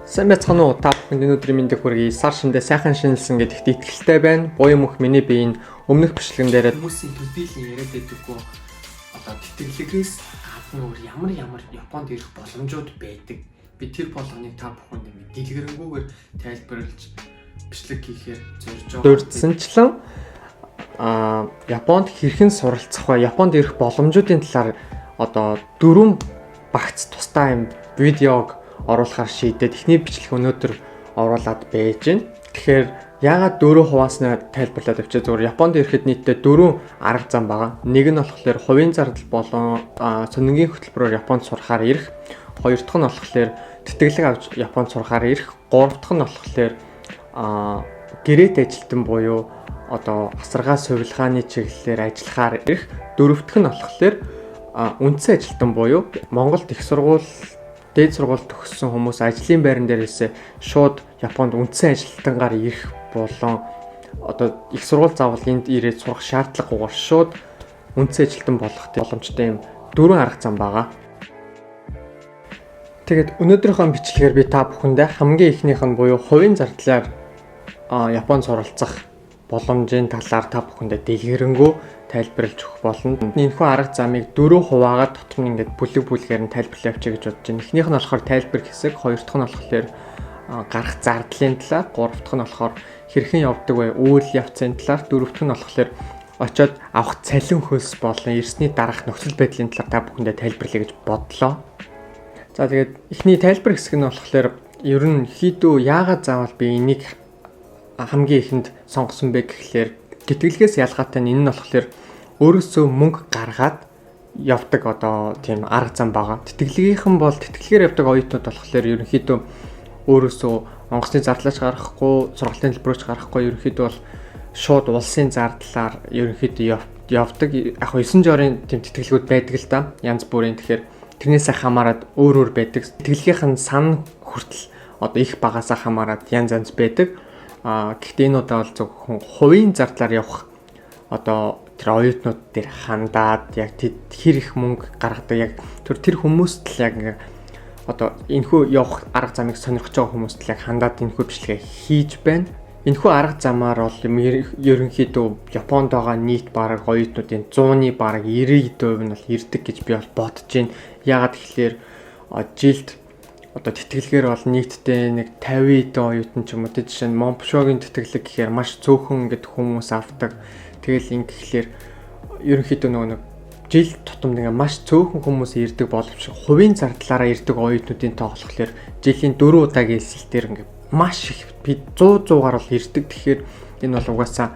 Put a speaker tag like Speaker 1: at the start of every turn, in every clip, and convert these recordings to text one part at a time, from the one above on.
Speaker 1: Сайн байцгаана уу? Та бүхэнд өнөөдрийн мэндийг хүргэе. Сар шиндээ сайхан шинэлсэн гэдэгт итгэлтэй байна. Буян мөх миний бие энэ өмнөх бичлэгэн дээр
Speaker 2: хүмүүсийн төдийлөн яриад байдаггүй одоо тэтгэлгээс гадна өөр ямар ямар Японд ирэх боломжууд байдаг. Би тэр болгоныг та бүхэнд ингэ дэлгэрэнгүйгээр тайлбарлаж бичлэг хийхээр зорж байгаа.
Speaker 1: Дурдсанчлан Японд хэрхэн суралцах вэ? Японд ирэх боломжуудын талаар одоо дөрвөн багц тусдаа юм видеог оруулахар шийдээд эхний бичлэг өнөөдөр оруулаад байж байна. Тэгэхээр яагаад дөрөв хувааснаа тайлбарлаад явчих. Зөвхөн Японд ирэхэд нийтдээ дөрвөн арга зам байгаа. Нэг нь болохоор хувийн зардал болон сонингийн хөтөлбөрөөр Японд сурахаар ирэх. Хоёр дахь нь болохоор тэтгэлэг авч Японд сурахаар ирэх. Гурав дахь нь болохоор гэрээт ажилтан буюу одоо асаргаа сувилгааны чиглэлээр ажиллахаар ирэх. Дөрөв дэх нь болохоор үндсэн ажилтан буюу Монголд их сургууль, дээд сургууль төгссөн хүмүүс ажлын байран дээрээсээ шууд Японд үндсэн ажилтангаар ирэх болон одоо их сургууль заавал энд ирээд сурах шаардлагагүйгээр шууд үндсэн ажилтан болох боломжтой юм дөрвөн арга зам байгаа. Тэгээд өнөөдрийнхөө бичлэгээр би та бүхэндээ хамгийн эхнийх нь буюу хувийн зардлаар Японд суралцах боломжийн талаар та бүхэндээ дэлгэрэнгүй тайлбарлаж өгөх болно. Энэхүү арга замыг дөрөв хуваагаад дотор нь ингээд бүлэг бүлгээр нь тайлбарлаж явчих гэж бодож байна. Эхнийх нь болохоор тайлбар хэсэг, хоёр дахь нь болохоор гарах зардлын талаар, гурав дахь нь болохоор хэрхэн явдаг вэ, үйл явцын талаар, дөрөв дэх нь болохоор очиод авах цалин хөлс болон ирсний дараах нөхцөл байдлын талаар та бүхэндээ тайлбарлая гэж бодлоо. За, тэгээд эхний тайлбар хэсэг нь болохоор ер нь хийдүү яагаад заавал би энийг хамгийн ихэнд сонгосон бэ гэхлээр тэтгэлгээс ялгаатай нь энэ нь болохоор өөрөөсөө мөнгө гаргаад явдаг одоо тийм арга зам байгаа. Тэтгэлгийнхэн бол тэтгэлгээр явдаг оюутнууд болохоор ерөнхийдөө өөрөөсөө онгоцны зардлаач гаргахгүй, сургалтын төлбөрөөч гаргахгүй, ерөнхийдөө бол шууд улсын зардлаар ерөнхийдөө явдаг. Яг 9 жорын тийм тэтгэлгүүд байдаг л да. Янз бүрийн, тэгэхээр тэрнээсээ хамаарат өөр өөр байдаг. Тэтгэлгийнх нь сан хүртэл одоо их багасаа хамаарат янз янз байдаг. Гэхдээ энэ удаа бол зөвхөн хувийн зардлаар явах одоо тэр оюутнууд дээр хандаад яг тэд хэр их мөнгө гаргадаг, яг тэр тэр хүмүүст л яг ингээ одоо энэхүү явах арга замыг сонирхож байгаа хүмүүст л яг хандаад энэхүү бичлэгээ хийж байна. Энэхүү арга замаар бол ерөнхийдөө Японд байгаа нийт бараг оюутнуудын 100-ны бараг 90% нь бол ирдэг гэж би бол бодож байна. Яагаад гэхлээр жилд одоо тэтгэлгээр бол нийтдээ нэг 50 хэдэн оюутан ч юм уу, тэ, жишээ нь Монпшогийн тэтгэлэг гэхээр маш цөөхөн ингээд хүмүүс авдаг. Тэгэл ингэхлээр ерөнхийдөө нөгөө нэг жил тутамд ингээ маш цөөхөн хүмүүс ирдэг боловч хувийн зардлаараа ирдэг оюутнуудын тоо болохоор жилийн 4 удаагийн элсэлтээр ингээ маш их би 100 100-аар бол ирдэг. Тэгэхээр энэ бол угаасаа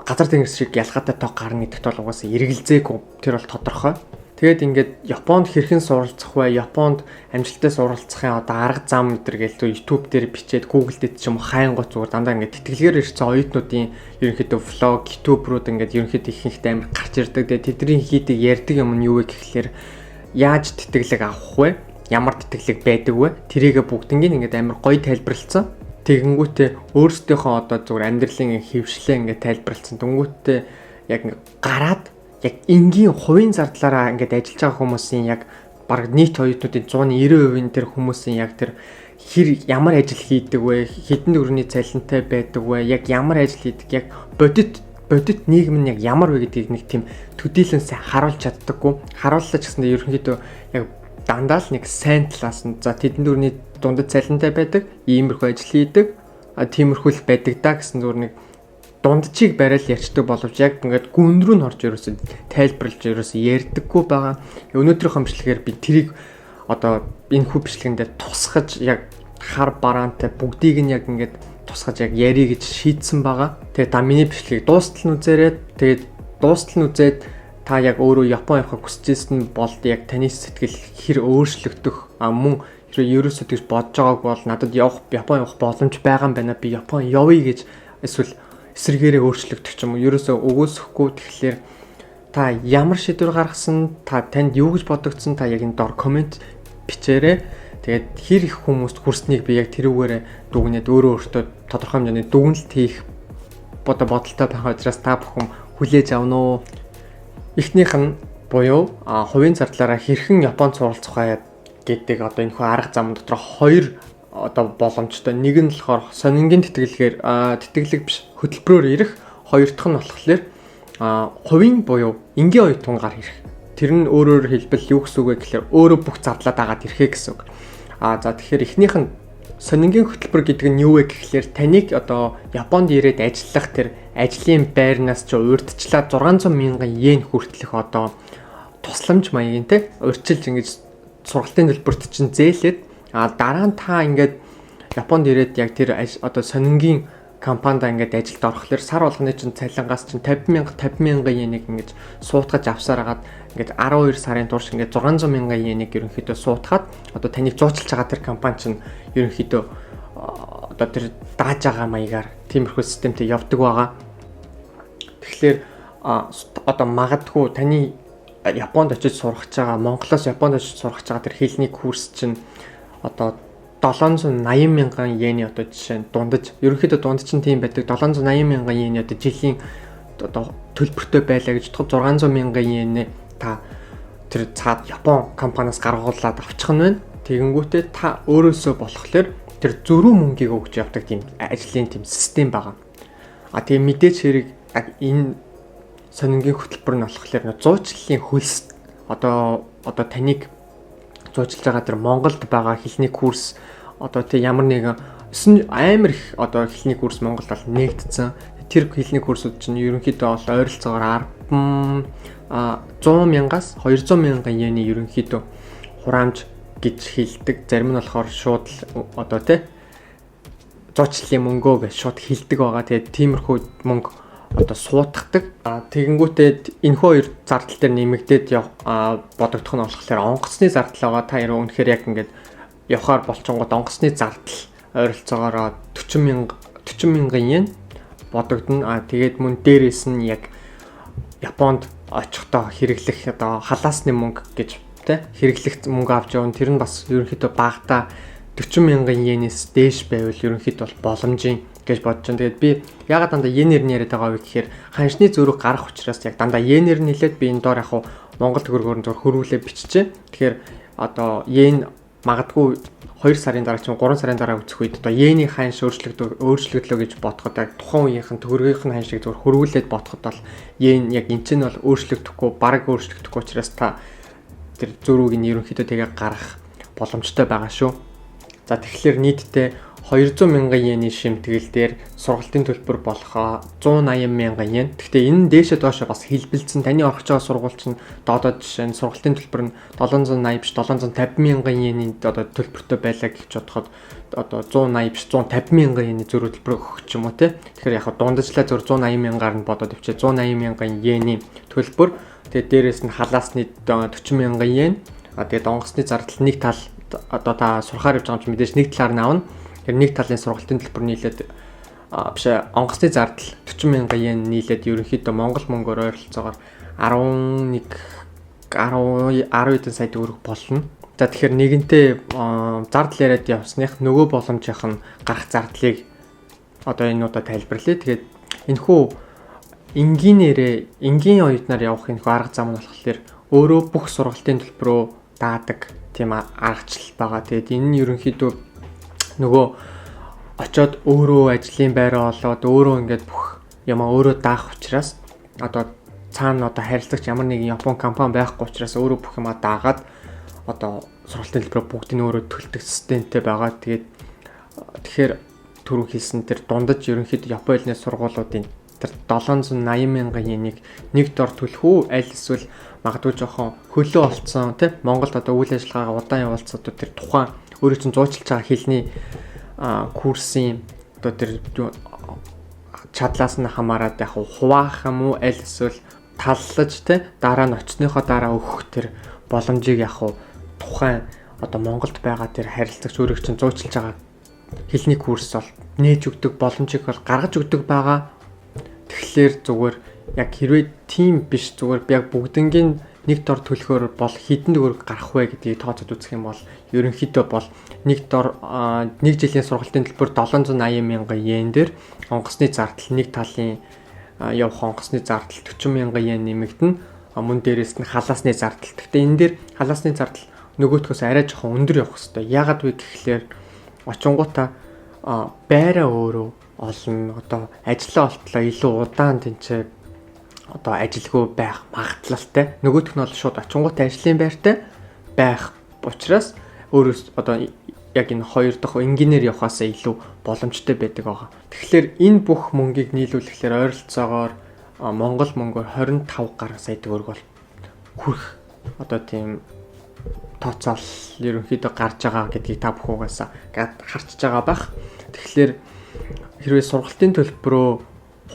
Speaker 1: газар тэнгэр шиг ялгаатай тоо гарна гэдэгт бол угаасаа эргэлзээгүй. Тэр бол тодорхой. Тэгээд ингээд Японд хэрхэн суралцах вэ? Японд амжилттай суралцахын одоо арга зам энэ гэл зөв YouTube дээр бичээд, Google дээр ч юм уу хайнгууд зүгээр дандаа ингээд тэтгэлгээр ирсэн оюутнуудын ерөнхийдөө vlog, YouTuber-ууд ингээд ерөнхийдөө ихэнхдээ амар гарч ирдэг. Тэгээд тэдний хийдэг ярьдаг юм нь юу вэ гэхлээр яаж тэтгэлэг авах вэ? Ямар тэтгэлэг байдаг вэ? Тэрийгэ бүгднийг ингээд амар гоё тайлбарлалцсан. Тэгэнгүүтээ өөрсдийнхөө одоо зүгээр амьдралын хэвшлээ ингээд тайлбарлалцсан. Тэнгүүтээ яг ингээд гараад яг энгийн хувийн зардлаараа ингээд ажиллаж байгаа хүмүүсийн яг бараг нийт оюутнуудын 190% тэр хүмүүсийн яг тэр хэр ямар ажил хийдэг вэ, хэдэн төгрөгийн цалинтай байдаг вэ, яг ямар ажил хийдэг, яг бодит бодит нийгэм нь яг ямар вэ гэдгийг нэг тийм төдийлөн сайн харуулж чаддаггүй. Харууллаа ч гэсэндээ ерөнхийдөө яг дандаа л нэг сайн талаас нь, за, тэдэн төгрөгийн дундад цалинтай байдаг, иймэрхүү ажил хийдэг, тиймэрхүү л байдаг да гэсэн зүгээр нэг дунджийг барайл ярьчдаг боловч яг ингээд гүн рүү нь орж ерөөсөө тайлбарлаж ерөөсөө ярьдаггүй байгаа. Өнөөдрийнхөө бичлэгээр би тэрийг одоо энэ хүү бичлэгэндээ тусгаж, яг хар бараантай бүгдийг нь яг ингээд тусгаж яг ярих гэж шийдсэн байгаа. Тэгээд та миний бичлэгийг дуустал нь үзээрэй. Тэгээд дуустал нь үзээд та яг өөрөө Япон явахыг хүсэж ирсэн бол яг таны сэтгэл хэр өөрчлөгдөх, мөн хэрвээ ерөөсөө тэгж бодож байгааг бол надад явах, Япон явах боломж байгаа юм байна. Би Япон явъя гэж эсвэл эсрэгээрээ өөрчлөгдөх ч юм уу. Ерөөсөө өгөөсөхгүй. Тэгэхээр та ямар шийдвэр гаргасан, та танд юу гэж бодогдсон, та яг энэ дор comment бичээрэй. Тэгээд хэр их хүмүүст хүрснийг би яг тэрүүгээрээ дүгнээд өөрөө өөртөө тодорхой хэмжээний дүгнэлт хийх одоо бодолтой байх учраас та бүхэн хүлээж авна уу. Эхнийх нь буюу хувийн зардлаараа хэрхэн Японд суралцах вэ гэдэг одоо энэ хүү арга зам дотор хоёр одоо боломжтой. Нэг нь болохоор сонингийн тэтгэлгээр тэтгэлэг биш, хөтөлбөрөөр ирэх. Хоёр дахь нь болохоор хувийн буюу энгийн оюутангаар ирэх. Тэр нь өөрөөр хэлбэл юу гэсэн үг вэ гэхээр өөрөө бүх зардлаа дагаад ирэхэ гэсэн үг. За, тэгэхээр эхнийх нь сонингийн хөтөлбөр гэдэг нь юу вэ гэхлээр таныг одоо Японд ирээд ажиллах тэр ажлын байрнаас чи урьдчилаад 600 мянган йен хүртэлх одоо тусламж маягийн, те, урьдчилж ингэж сургалтын төлбөрт чинь зээлээд, дараа нь та ингээд Японд ирээд яг тэр одоо сонингийн компанид ингээд ажилд орохлоор сар болгоны чинь цалингаас чинь 50 мянга, 50 мянган йенийг ингэж суутгаж авсаар хагаад ингээд 12 сарын турш ингээд 600 мянган йенийг ерөнхийдөө суутгаад одоо таныг зуучлж байгаа тэр компани чинь ерөнхийдөө одоо тэр дааж байгаа маягаар тиймэрхүү системтэй явдаг байгаа. Тэгэхээр одоо магадгүй таны Японд очиж сурах байгаа, Монголоос Японд очиж сурах байгаа тэр хэлний курс чинь одоо 780 мянган йений, одоо жишээ нь дундаж, ерөнхийдөө дундаж нь тийм байдаг, 780 мянган йений одоо жилийн одоо төлбөртэй байлаа гэж бодоход 600 мянган йений та тэр цаад Япон компаниас гаргуулад авчих нь байна. Тэгэнгүүтээ та өөрөөсөө болохоор тэр зөрүү мөнгийг өгч явдаг тийм ажлын тийм систем байгаа. А тэгээ мэдээч хэрэг энэ сонингийн хөтөлбөр нь болохоор зуучлалын хөлс одоо таныг зуучлж байгаа тэр Монголд байгаа хэлний курс, одоо тий, ямар нэгэн амар их одоо хэлний курс Монголд бол нээгдсэн. Тэр хэлний курсууд чинь ерөнхийдөө бол ойролцоогоор 10 100 мянгаас 200 мянган йений ерөнхийдөө хураамж гэж хэлдэг. Зарим нь болохоор шууд л одоо, тий, зуучлалын мөнгөө гэж шууд хэлдэг байгаа. Тэгээд тиймэрхүү мөнгө одоо суутгадаг. Тэгэнгүүтээ энэхүү хоёр зардал дээр нэмэгдээд бодогдох нь болохоор онгоцны зардал байгаа. Та яруу үнэхээр яг ингээд явхаар болчингууд онгоцны зардал ойролцоогоор 40 мянга, 40 мянган йен бодогдно. Тэгээд мөн дээрээс нь яг Японд очихдоо хэрэглэх одоо халаасны мөнгө гэж, тэ, хэрэглэх мөнгө авч явна. Тэр нь бас ерөнхийдөө багадаа 40 мянган йенээс дээш байвал ерөнхийдөө бол боломжийн гэж бодож байна. Тэгээд би ягаад дандаа йенээр нь яриад байгаа вэ гэхээр ханшны зөрүүг гарах учраас яг дандаа йенээр нь хэлээд, би энэ доор яг Монгол төгрөгөөр нь зур хөрвүүлээ биччихэ. Тэгэхээр одоо йен магадгүй 2 сарын дараа ч юм, 3 сарын дараа үзэх үед одоо йений ханш өөрчлөгдлөө гэж бодоход яг тухайн үеийнх нь төгрөгийнх нь ханшийг зөвхөн хөрвүүлээд бодоход бол йен яг эн чинь бол өөрчлөгдөхгүй, бараг өөрчлөгдөхгүй учраас та тэр зөрүүг нь ерөнхийдөө тэгээ гаргах боломжтой байгаа шүү. За, тэгэхээр нийтдээ 200 мянган йений шимтгэл дээр сургалтын төлбөр болох 180 мянган йен. Гэхдээ энэ нь дээшээ доошоо бас хэлбэлцэн. Таны орох байгаа сургууль чинь доодоо, жишээ нь, сургалтын төлбөр нь 780 биш, 750 мянган йений одоо төлбөртэй байлаа гэж бодоход одоо 180 биш, 150 мянган йений зөрүү төлбөр өгөх ч юм уу, те. Тэгэхээр яг дундажлаа зөв 180 мянгаар нь бодоод ивчээ, 180 мянган йений төлбөр. Тэгээд дээрэс нь халаасны 40 мянган йен. А тэгээд онгоцны зардал нэг тал, одоо та сурахаар явж байгаа юм чи мэдээж нэг талаар нь авна. Тэр нэг талын сургалтын төлбөр нийлээд, биш, онгоцны зардал 40 мянган йен нийлээд ерөнхийдөө Монгол мөнгөөр ойролцоогоор 11 10 10 хэдэн сая төгрөг болно. За, тэгэхээр нэгэнтээ зардал яриад явсных нөгөө боломжийнх нь гарах зардлыг одоо энэ удаа тайлбарлая. Тэгээд энэхүү энгийнээрээ, энгийн оюутнаар явах энэхүү арга зам нь болохоор өөрөө бүх сургалтын төлбөрөө даадаг тийм аргачлал байгаа. Тэгээд энэ нь ерөнхийдөө нөгөө очоод өөрөө ажлын байраа олоод, өөрөө ингээд бүх юмаа өөрөө даах учраас, одоо цаана одоо харилцагч ямар нэгэн Япон компани байхгүй учраас өөрөө бүх юмаа даагаад одоо сургалтын төлбөрөө бүгдийг нь өөрөө төлдөг системтэй байгаа. Тэгээд тэгэхээр түрүү хэлсэн тэр дундаж ерөнхийдөө Япон хэлний сургуулиудын тэр 780 мянган йенийг нэг дор төлөх үү, аль эсвэл магадгүй жоохон хөлөө олцсон, тий, Монголд одоо үйл ажиллагаагаа удаан явуулсан, одоо тэр тухайн өөрөө чинь зуучлж байгаа хэлний курсын одоо тэр чадлаас нь хамаарат яг хуваах юм уу, аль эсвэл таллаж, те, дараа нь очсныхоо дараа өгөх тэр боломжийг яг тухайн одоо Монголд байгаа тэр харилцагч, өөрийг чинь зуучлж байгаа хэлний курс бол нээж өгдөг боломжийг бол гаргаж өгдөг байгаа. Тэгэхээр зүгээр яг хэрвээ тийм биш, зүгээр яг бүгднгийн нэг дор төлөхөөр бол хэдэн төгрөг гарах вэ гэдгийг тооцоод үзэх юм бол ерөнхийдөө бол нэг дор нэг жилийн сургалтын төлбөр 780 мянган йен дээр онгоцны зардал, нэг талын явах онгоцны зардал 40 мянган йен нэмэгдэнэ. Мөн дээрээс нь халаасны зардал. Гэхдээ энэ дээр халаасны зардал нөгөөтгөөс арай жоохон өндөр явах хэвээр. Яагаад вэ гэхлээр Очингуудаа байраа өөрөө олно. Одоо ажлаа олтлоо илүү удаан тэнцээ одоо ажилгүй байх магадлалтай. Нөгөөх нь бол шууд очингуудаа ажлын байртай байх учраас өөрөөс одоо яг энэ хоёр дахь энгийнээр явхаасаа илүү боломжтой байдаг байгаа. Тэгэхээр энэ бүх мөнгийг нийлүүлэхлээр ойролцоогоор Монгол мөнгөөр 25 гаруй сая төгрөг бол хүрэх одоо тийм тооцоол ерөнхийдөө гарч байгаа гэдгийг та бүхэн угаасаа харчж байгаа бах. Тэгэхээр хэрвээ сургалтын төлбөрөө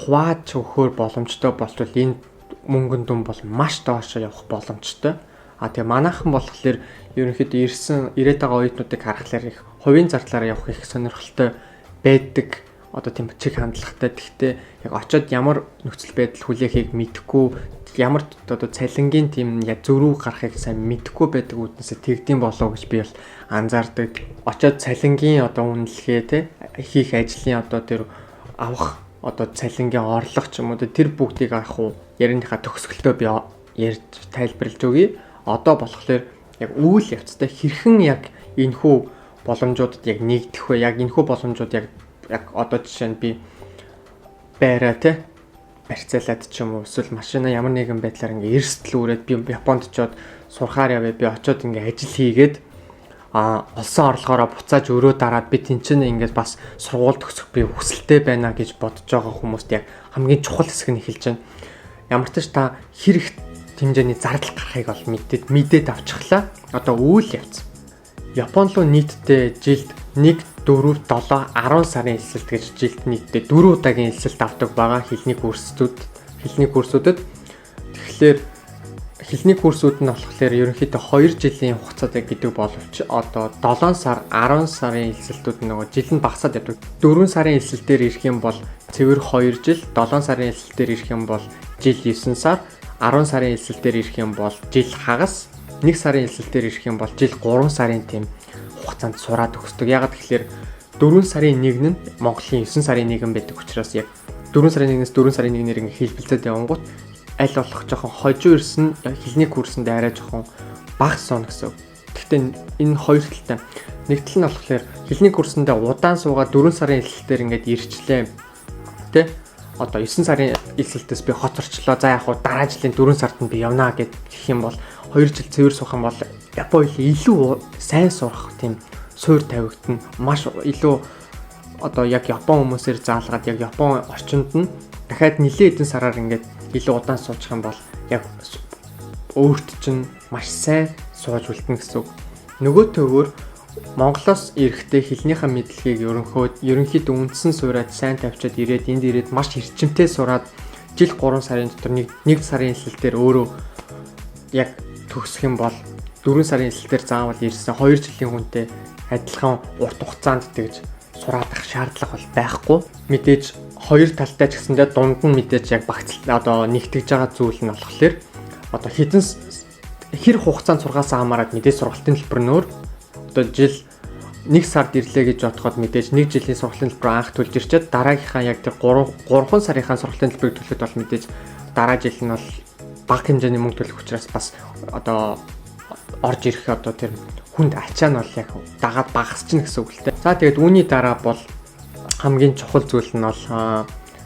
Speaker 1: хувааж өгөхөөр боломжтой болвол энэ мөнгөн дүн бол маш доошоо явах боломжтой. А тэгээ манайхан болохоор ерөнхийдөө ирсэн ирээд байгаа оюутнуудыг харахаар их хувийн зардлаараа явах их сонирхолтой байдаг одоо тийм чиг хандлагатай. Гэхдээ яг очиод ямар нөхцөл байдал хүлээхийг мэдэхгүй, ямар одоо цалингийн тийм яг зөрүү гарахыг сайн мэдэхгүй байдаг үүднээсээ тэгдэм болов гэж би бол анзаардаг. Очиод цалингийн одоо үнэлгээ те хийх ажлын одоо тэр авах одоо цалингийн орлого ч юм уу тэр бүгдийг авах уу ярианыхаа төгсгөлтөө би ярьж тайлбарлаж өгье. Одоо болохоор яг үйл явцтай хэрхэн яг энэхүү боломжуудад яг нэгдэх вэ? Яг энэхүү боломжууд яг одоо жишээ нь би байраа те барьцаалаад ч юм уу эсвэл машина ямар нэгэн байдлаар ингээ эрсдэл үрээд би Японд очиод сурахаар явъя, би очиод ингээ ажил хийгээд олсон орлогоороо буцааж өрөө дараад би тэнцэнэ ингээд бас сургууль төгсөх би хүсэлтэй байна гэж бодож байгаа хүмүүст яг хамгийн чухал хэсэг нь эхэлж байна. Ямар ч та хэр их хэмжээний зардал гарахыг бол мэдээд авчихлаа. Одоо үйл явц. Япон руу нийтдээ жилд 1 4 7 10 сарын элсэлт гэж жилд нийтдээ 4 удаагийн элсэлт авдаг байгаа хэлний курсүүдэд. Тэгэхээр хэлний курсүүд нь болохоор ерөнхийдөө 2 жилийн хугацаатай гэдэг боловч одоо 7 сар 10 сарын элсэлтүүд нөгөө жил нь багасаад явдаг. 4 сарын элсэлтээр ирэх юм бол цэвэр 2 жил, 7 сарын элсэлтээр ирэх юм бол жил 9 сар, 10 сарын элсэлтээр ирэх юм бол жил хагас, 1 сарын элсэлтээр ирэх юм бол жил 3 сарын тийм хугацаанд сураад өгсдөг. Ягаад гэхээр 4 сарын 1 нь Монголын 9 сарын 1 байдаг учраас яг 4 сарын 1-ээс 4 сарын 1-ээр ингээ хэлбэлзээд явангууд аль болох жоохон хожуу ирсэн хэлний курсэнд арай жоохон бага сууна гэсэн. Гэхдээ энэ хоёр талтай. Нэг тал нь болохоор хэлний курсэндээ удаан суугаад 4 сарын элсэлтээр ингээд ирчлээ. Тэ? Одоо 9 сарын элсэлтээс би хоцорчлоо. За яг хуу дараа жилийн 4 сард нь би явнаа гэд гэх юм бол 2 жил цэвэр суух юм бол Япон хэл илүү сайн сурах тийм суур тавигдана. Маш илүү одоо яг Япон хүмүүсээр заалгаад яг Япон орчинд нь дахиад нэлээд хэдэн сараар ингээд илүү удаан суучих юм бол яг өөрт чинь маш сайн сууж үлдэнэ гэсэн үг. Нөгөө төгөөр Монголоос ирэхдээ хэлнийхээ мэдлэгийг ерөнхийдөө үндсэн суураад сайн тавьчаад ирээд энд ирээд маш эрчимтэй сураад жил 3 сарын дотор 1 сарын элсэлтээр өөрөө яг төгсөх юм бол 4 сарын элсэлтээр заавал ирсэн 2 жилийн хүнтэй адилхан урт хугацаанд тэгж сураад ах шаардлага бол байхгүй. Мэдээж хоёр талтай ч гэсэндээ дунд нь мэдээж яг багцлал одоо нэгтгэж байгаа зүйл нь болохоор одоо хэдэн хэр хугацаанд сургаасаа хамаарат мэдээж сургалтын төлбөр нөр одоо жил 1 сард ирлээ гэж бодоход мэдээж 1 жилийн сургалтын төлбөр анх төлж ирчээд дараагийнхаа яг тэр 3 сарынхаа сургалтын төлбөрийг төлөхөд бол мэдээж дараа жил нь бол бага хэмжээний мөнгө төлөх учраас бас одоо орж ирэх одоо тэр хүнд ачаа нь бол яг дагаад багасчихна гэсэн үг л дээ. За тэгээд үүний дараа бол хамгийн чухал зүйл нь бол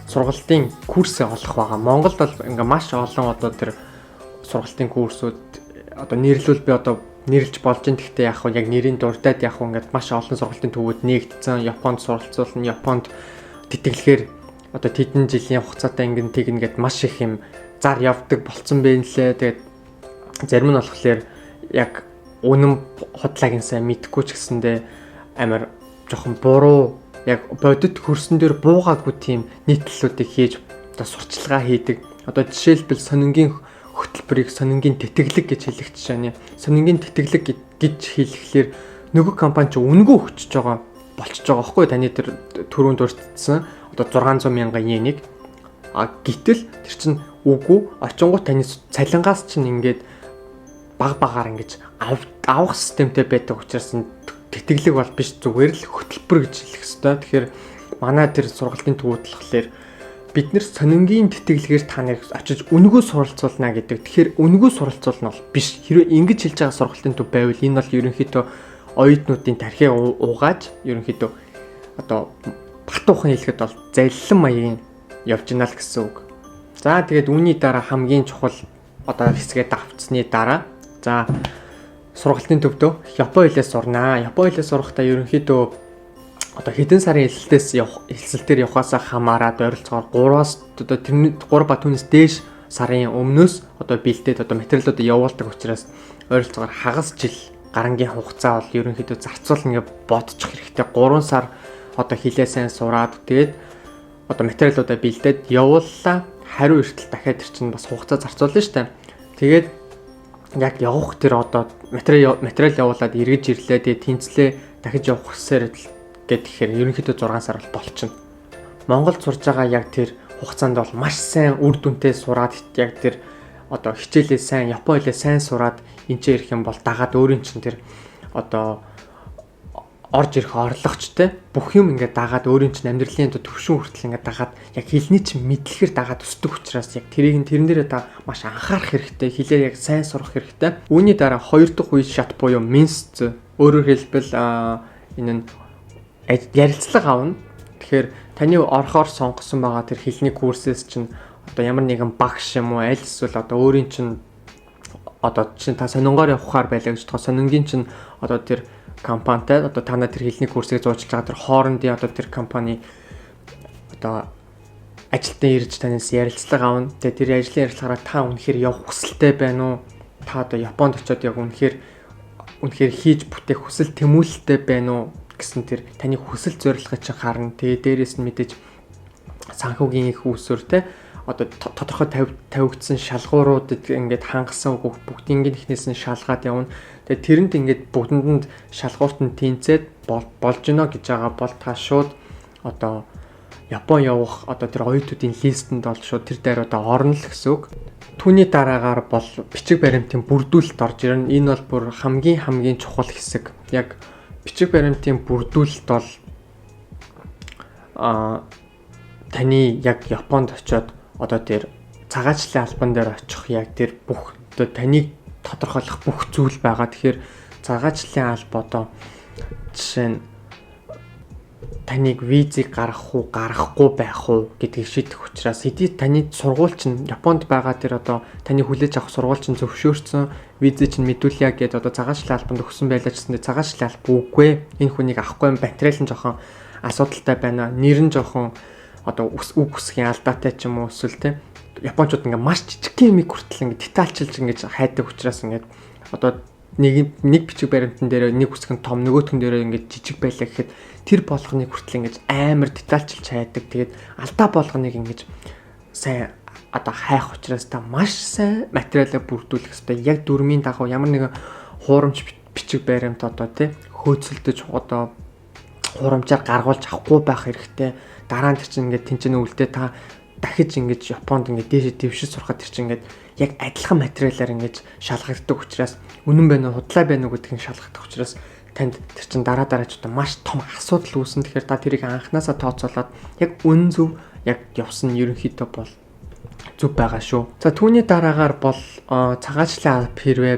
Speaker 1: сургалтын курсээ олох байгаа. Монголд бол ингээ маш олон одоо тэр сургалтын курсүүд одоо нэрлүүл би одоо нэрлж болж ин гэхдээ яг яг нэрийн дурдаад яг ингээд маш олон сургалтын төвүүд нэгдсэн. Японд суралцуулна, Японд тэтгэлгээр одоо тэдэн жилийн хугацаатай ингэн тэгнэ гэд маш их юм зар явдаг болцсон байх лээ. Тэгээд зарим нь болохоор яг үнэн худлааг нь сайн мэдэхгүй ч гэсэндээ амар жоохон буруу яг бодит хөрсөн дээр буугаагүй тийм нийтлэлүүдийг хийж одоо сурчлагаа хийдэг. Одоо жишээлбэл сонингийн хөтөлбөрийг сонингийн тэтгэлэг гэж хэлэх жишээний. Сонингийн тэтгэлэг гэж хэлэхлээр нөгөө компани ч үнэгүй өгчөж байгаа болчихж байгаа байхгүй таны тэр түрүүнд дурдсан одоо 600 мянган йенийг. А гэтэл тэр чинь үгүй очингууд таны цалингаас чинь ингээд баг багаар ингэж авах системтэй байдаг учраас тэтгэлэг бол биш зүгээр л хөтөлбөр гэж хэлэх ёстой. Тэгэхээр манай тэр сургалтын төвүүд болохоор бид нэр сонингийн тэтгэлгээр та нарыг очиж үнэгүй суралцуулна гэдэг. Тэгэхээр үнэгүй суралцуулна бол биш. Хэрвээ ингэж хэлж байгаа сургалтын төв байвал энэ бол ерөнхийдөө оюутнуудын тархийг угааж ерөнхийдөө одоо батуухан хэлэхэд бол заллин маягийн явж гинэ л гэсэн үг. За, тэгээд үүний дараа хамгийн чухал одоо хэсгээ давтсны дараа, за, сургалтын төвдөө Япон хэлээ сурнаа. Япон хэлээ сурахдаа ерөнхийдөө одоо хэдэн сарын элсэлтээс явах, элсэлтээр явахаас хамаарат ойролцоогоор 3-аас одоо тэр 3 ба түүнээс дээш сарын өмнөөс одоо бэлдээд одоо материалуудаа явуулдаг учраас ойролцоогоор хагас жил гарангийн хугацаа бол ерөнхийдөө зарцуулна гэж бодчих хэрэгтэй. 3 сар одоо хилээ сайн сураад, тэгээд одоо материалуудаа бэлдээд явууллаа. Хариу эртэл дахиад тэр чинь бас хугацаа зарцуулна шүү дээ. Тэгээд яг явах тэр одоо материал явуулаад эргэж ирлээ. Тэгээд тэнцлээ, дахиж явах гэсээр гэхээр ерөнхийдөө 6 сар бол болчихно. Монголд сурж байгаа яг тэр хугацаанд бол маш сайн үр дүнтэй сураад, яг тэр одоо хичээлээ сайн, Япон хэлээ сайн сураад энэ ч ирэх юм бол дагаад өөрийн чинь тэр одоо орж ирэх орлогочтой бүх юм ингээд дагаад, өөрийн чинь амьдралын одоо төвшин хүртэл ингээд дагаад, яг хэлний чинь мэдлэгээр дагаад өсдөг учраас яг тэрийг нь тэрэн дээрээ та маш анхаарах хэрэгтэй. Хэлээ яг сайн сурах хэрэгтэй. Үүний дараа хоёр дахь үе шат буюу 面接, өөрөөр хэлбэл энэ нь ярилцлага авна. Тэгэхээр таны орохоор сонгосон байгаа тэр хэлний курсээс чинь одоо ямар нэгэн багш юм уу, аль эсвэл одоо өөрийн чинь одоо чинь та сонингоор явахаар байлаа гэж бодоход сонингийн чинь одоо тэр компанитай, одоо та нар тэр хэлний курсыг зуучлаж байгаа тэр хоорондын одоо тэр компани одоо ажилтан ирж танаас ярилцлага авна. Тэгээ тэр ажлын ярилцлагаараа та үнэхээр явах хүсэлтэй байна уу? Та одоо Японд очиод яг үнэхээр үнэхээр хийж бүтээх хүсэл тэмүүлэлтэй байна уу гэсэн тэр таны хүсэл зорилгыг чинь харна. Тэгээ дээрэс нь мэдээж санхүүгийн их үүсвэр те, одоо тодорхой тавигдсан шалгууруудад ингээд хангасан бүгдийг эхнээс нь шалгаад явна. Тэгээ тэрэнд ингээд бүгдэнд нь шалгуурт нь тэнцээд болж гинэ гэж байгаа бол та шууд одоо Япон явах одоо тэр оюутнуудын list энд бол шууд тэр дээр одоо орно л гэсэн үг. Түүний дараагаар бол бичиг баримтын бүрдүүлэлт орж ирнэ. Энэ бол бүр хамгийн хамгийн чухал хэсэг. Яг бичиг баримтын бүрдүүлэлт бол таны яг Японд очиод одоо тэр цагаачлалын албан дээр очих яг тэр бүх одоо таныг тодорхойлох бүх зүйл байгаа. Тэгэхээр цагаачлалын алба одоо жишээ нь таныг визийг гаргах уу, гаргахгүй байх уу гэдгийг шийдэх учраас хэдий таны сургууль чинь, Японд байгаа тэр одоо таны хүлээж авах сургууль чинь зөвшөөрсөн, визээ чинь мэдүүлье гэдээ одоо цагаачлалын албанд өгсөн байлаа ч гэсэн цагаачлалын алба үгүй, энэ хүнийг авахгүй, материал нь жоохон асуудалтай байна, нэр нь жоохон одоо үг үсгийн алдаатай ч юм уу, эсвэл те, японочууд ингээ маш жижиг юмыг хүртэл ингээ детальчилж ингэж хайдаг учраас ингээд одоо нэг нэг бичиг баримтан дээр нэг үсэг нь том, нөгөөх нь дээр ингээд жижиг байлаа гэхэд тэр болгоныг хүртэл ингэж амар детальчилж хайдаг. Тэгээд алдаа болгоныг ингэж сайн одоо хайх учраас та маш сайн материалаа бүрдүүлэх хэрэгтэй. Яг дүрмийн дагуу ямар нэгэн хуурамч бичиг баримт одоо тий хөөцөлдөж одоо хуурамчаар гаргуулж авахгүй байх хэрэгтэй. Дараа нь тэр чинь ингээд тэнцэнэ үлдээ, та дахиж ингэж Японд ингээд дээшээ дэвшиж сурахад тэр чинь ингээд яг адилхан материалаар ингэж шалгагддаг учраас үнэн байна уу, худлаа байна уу гэдгийг шалгагдах учраас танд тэр чин дараа дараач одоо маш том асуудал үүснэ. Тэгэхээр та тэрийг анханасаа тооцоолоод яг үнэн зөв яг явсан нь ерөнхийдөө бол зөв байгаа шүү. За, түүний дараагаар бол цагаачлалын алба хэрвээ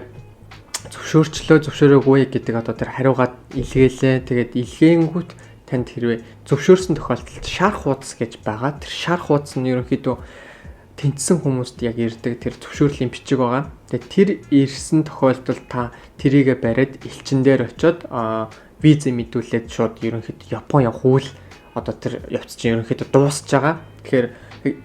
Speaker 1: зөвшөөрчлөө, зөвшөөрөөгүй гэдэг одоо тэр хариугаад илгээлээ. Тэгээд илгээнгүүт танд хэрвээ зөвшөөрсөн тохиолдолд шар хуудас гэж байгаа. Тэр шар хуудас нь ерөнхийдөө тэнцсэн хүмүүст яг ирдэг тэр зөвшөөрлийн бичиг байгаа. Тэгээд тэр ирсэн тохиолдолд та тэрийгэ бариад элчин дээр очиод визээ мэдүүлээд шууд ерөнхийдөө Япон явах үйл одоо тэр явц чинь ерөнхийдөө дуусж байгаа. Тэгэхээр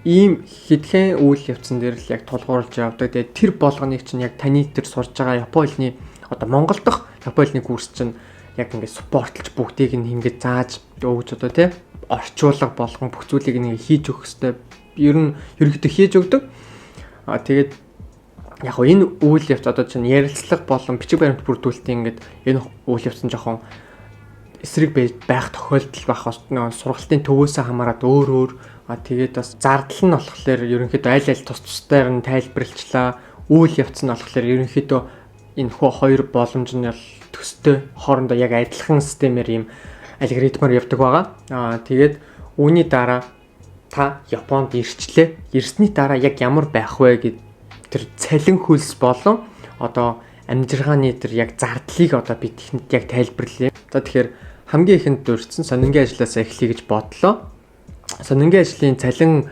Speaker 1: ийм хэдхэн үйл явцсан дээр л яг тулгуурлаж явдаг. Тэгээд тэр болгоныг чинь яг таны тэр сурж байгаа Япон хэлний одоо Монгол дахь Япон хэлний курс чинь яг ингээд support лж, бүгдийг нь ингэж зааж өгч, одоо тий орчуулга болгон бүх зүйлийг нэг хийж өгөх хэвээр ер нь ерөнхийдөө хийж өгдөг. А тэгээд яг гоо энэ үйл явц одоо чинь ярилцлага болон бичиг баримт бүрдүүлэлтийн ингээд энэ үйл явц нь жоохон эсрэг байх тохиолдол байх, сургалтын төвөөсөө хамаарат өөр өөр. А тэгээд бас зардал нь болохоор ерөнхийдөө аль аль тус тусдаар нь тайлбарлчлаа. Үйл явц нь болохоор ерөнхийдөө энэ хөө хоёр боломж нь бол төстэй, хоорондоо яг адилхан системээр ийм алгоритмаар явдаг байгаа. Аа, тэгээд үүний дараа та Японд ирчлээ. Ирсний дараа яг ямар байх вэ гэд тэр цалин хөлс болон одоо амжиргааны тэр яг зардлыг одоо би тэнд яг тайлбарлая. За, тэгэхээр хамгийн ихэнд дурдсан сонингийн ажлаас эхлэе гэж бодлоо. Сонингийн ажлын цалин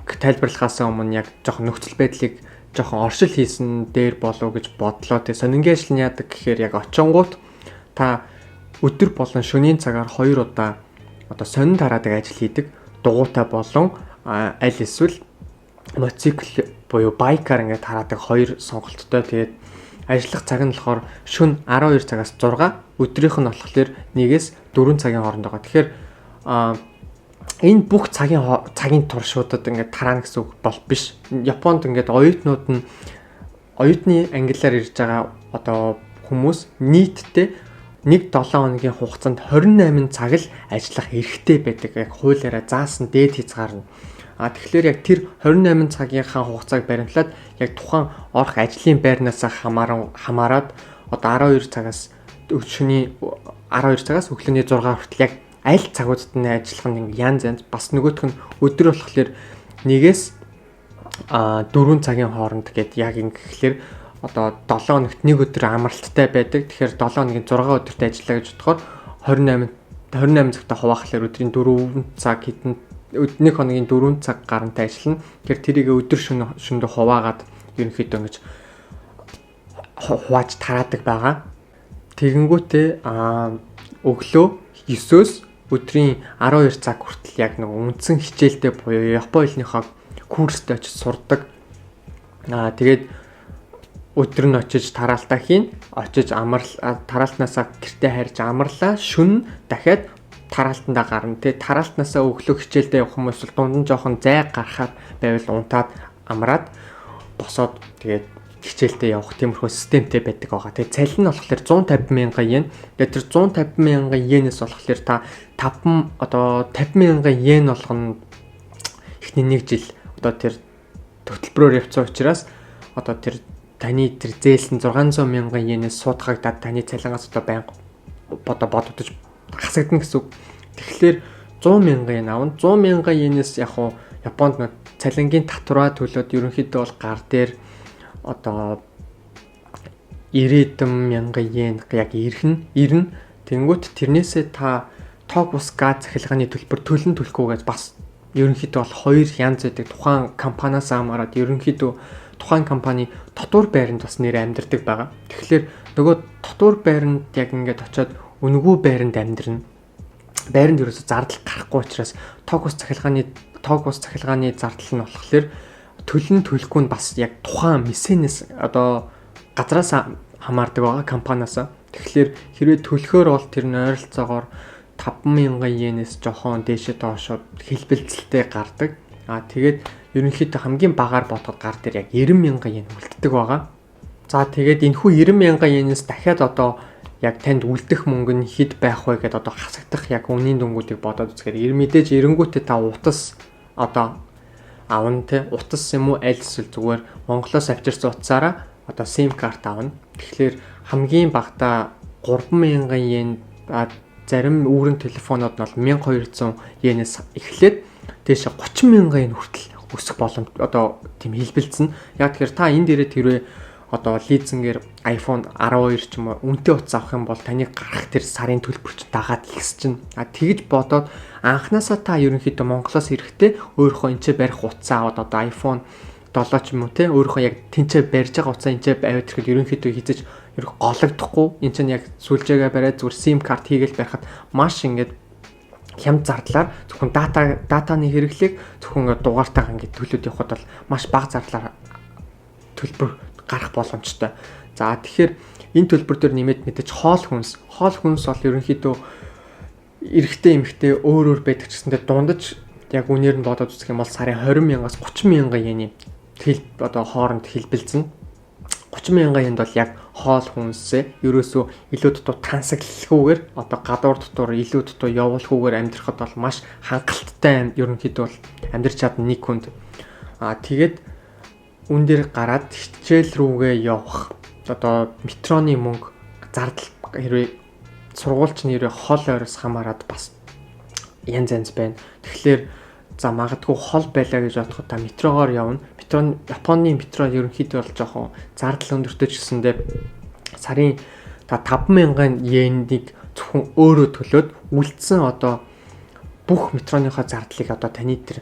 Speaker 1: тайлбарлахаас өмнө яг жоохон нөхцөл байдлыг жоохон оршил хийсэн дээр болов гэж бодлоо. Тэгээ сонингийн ажил нь яадаг гэхээр яг очингууд та өдөр болон шөнийн цагаар 2 удаа одоо сонин тараадаг ажил хийдэг. Дугуйтай болон аль эсвэл мотоцикл буюу bike аар ингээд тараадаг хоёр сонголттой. Тэгээд ажиллах цаг нь болохоор шөнө 12 цагаас 6, өдрийнх нь болохоор 1-ээс 4 цагийн хооронд байгаа. Тэгэхээр энэ бүх цагийн цагийн туршуудад ингээд тараана гэсэн үг бол биш. Японд ингээд оюутнууд нь, оюутны ангиллаар ирж байгаа одоо хүмүүс нийтдээ 1 7 хоногийн хугацаанд 28 цаг л ажиллах эрхтэй байдаг. Яг хуулиараа заасан дээд хязгаар нь. А тэгэхээр яг тэр 28 цагийнхаа хугацааг баримтлаад яг тухайн орох ажлын байрнаас хамаарат одоо 12 цагаас, шөнийн 12 цагаас өглөөний 6 хүртэл яг аль цагуудад нь ажиллах нь янз янз. Бас нөгөөх нь өдөр болохоор 1-ээс 4 цагийн хооронд гээд яг ингэхлээр одоо 7 хоногт нэг өдөр амралттай байдаг. Тэгэхээр 7 хоногийн 6 өдөрт ажиллаа гэж бодохоор 28 цагтаа хуваахлаар өдрийн 4 цаг хэдэн, нэг хоногийн 4 цаг гарантай ажиллана. Тэгэхээр тэрийг өдөр шөнөдөө хуваагаад ерөнхийдөө ингэж хувааж тараадаг байгаа. Тэгэнгүүтээ өглөө 9-өөс өдрийн 12 цаг хүртэл яг нэг үндсэн хичээлтэй буюу Япон хэлнийхээ курст очиж сурдаг. Тэгээд өдөр нь очиж тараалтаа хийн, очиж амарл, тараалтнаасаа гэртээ харж амарлаа. Шөнө дахиад тараалтандаа гарна. Тэгээ тараалтнаасаа өглөө хичээлдээ явах хүмүүс бол дунд нь жоохон зай гарахаар байвал унтаад амраад босоод тэгээд хичээлдээ явах тиймэрхүү системтэй байдаг байгаа. Тэгээ цалин нь болохоор 150 мянган йен. Тэгээ тэр 150 мянган йенээс болохоор та 5 одоо 50 мянган йен болгоно эхний нэг жил одоо тэр хөтөлбөрөөр явцсан учраас одоо тэр таны тэр зээлсэн 600 мянган йенээс суудгагдаад таны цалингаас одоо байнга одоо бодогдож хасагдана гэсэн үг. Тэгэхээр 100 мянган йен авна. 100 мянган йенээс яг хуу Японд нэг цалингийн татвараа төлөөд ерөнхийдөө бол гар дээр одоо 90 мянган йен яг ирхэн ирнэ. Тэнгүүт тэрнээсээ та тог, ус, газ цахилгааны төлбөр төлөн төлөхгүй гэж бас ерөнхийдөө бол хоёр янз байдаг. Тухайн компаниас хамаарат ерөнхийдөө тухайн компани дотуур байранд бас нэр амьдардаг байгаа. Тэгэхээр нөгөө дотуур байранд яг ингээд очиод үнэгүй байранд амьдрна. Байранд ерөөсө зардал гарахгүй учраас тог ус цахилгааны зардал нь болохоор төлөн төлөхгүй нь бас яг тухайн мисэнээс одоо газраас хамаардаг байгаа, компаниас. Тэгэхээр хэрвээ төлөхөөр бол тэр нь ойролцоогоор 5000 йенээс жохон дээшээ доошоо хэлбэлзэлтэй гардаг. А тэгээд ерөнхийдөө хамгийн багаар бодоход гар дээр яг 90 мянган йен үлддэг байгаа. За, тэгээд энэхүү 90 мянган йенээс дахиад одоо яг танд үлдэх мөнгө нь хэд байх вэ гэдээ одоо хасагдах яг үнийн дүнгуудыг бодоод үзэхээр мэдээж эренгүүтээ та утас одоо авна те, утас юм уу, аль эсвэл зүгээр Монголоос авчирсан утсаараа одоо SIM карт авна. Тэгэхээр хамгийн багадаа 3000 йен, зарим үүрэн телефонууд нь бол 1200 йенээс эхлээд дээшээ 30 мянган йен хүртэл өсөх боломж одоо тийм хэлбэлзэн. Яг тэгэхээр та энд ирээд хэрвээ одоо лизингээр iPhone 12 ч юм уу үнэтэй утас авах юм бол таны гарах тэр сарын төлбөр чинь дагаад ихс чинь. А тэгж бодоод анханасаа та ерөнхийдөө Монголоос ирэхдээ өөрийнхөө энчээ барих утсаа аваад одоо iPhone 7 ч юм уу те, өөрийнхөө яг тэнцээ барьж байгаа утсаа энчээ аваад ирэхэд ерөнхийдөө хизэж ер гологдохгүй, энэ чинь яг сүлжээгээ бариад зүгээр SIM карт хийгээл барихад маш ингээд хямд зардлаар зөвхөн датаны хэрэглээг зөвхөн ингээд дугаартайгаа ингээд төлөөд явхад бол маш бага зардлаар төлбөр гарах боломжтой. За, тэгэхээр энэ төлбөр дээр нэмээд мэдээж хоол хүнс. Хоол хүнс бол ерөнхийдөө эрэгтэй эмэгтэй өөр өөр байдаг ч гэсэндээ дундаж яг үнээр нь бодоод үзэх юм бол сарын 20 мянгаас 30 мянган йений хэл одоо хооронд хэлбэлзэн. 30 мянган йенд бол яг хоол хүнсээ ерөөсөө илүү дутуу тансаглалгүйгээр, одоо гадуур дотор илүү дутуу явуулахгүйгээр амьдрахад бол маш хангалттай ерөнхийдөө бол амьдрч чадна нэг хүнд. Аа, тэгээд үн дээр гараад хичээл рүүгээ явах одоо метроны мөнгө зардал, хэрвээ сургуульч нэрээ хол ойроос хамаарат бас янз янз байна. Тэгэхээр за магадгүй хол байлаа гэж бодоход та метрогоор явна. Метро, Японы метро ерөнхийдөө бол жоохон зардал өндөртэй ч гэсэндээ Сарын та 5000 йенийг зөвхөн өөрөө төлөөд үлдсэн одоо бүх метроныхоо зардлыг одоо таны тэр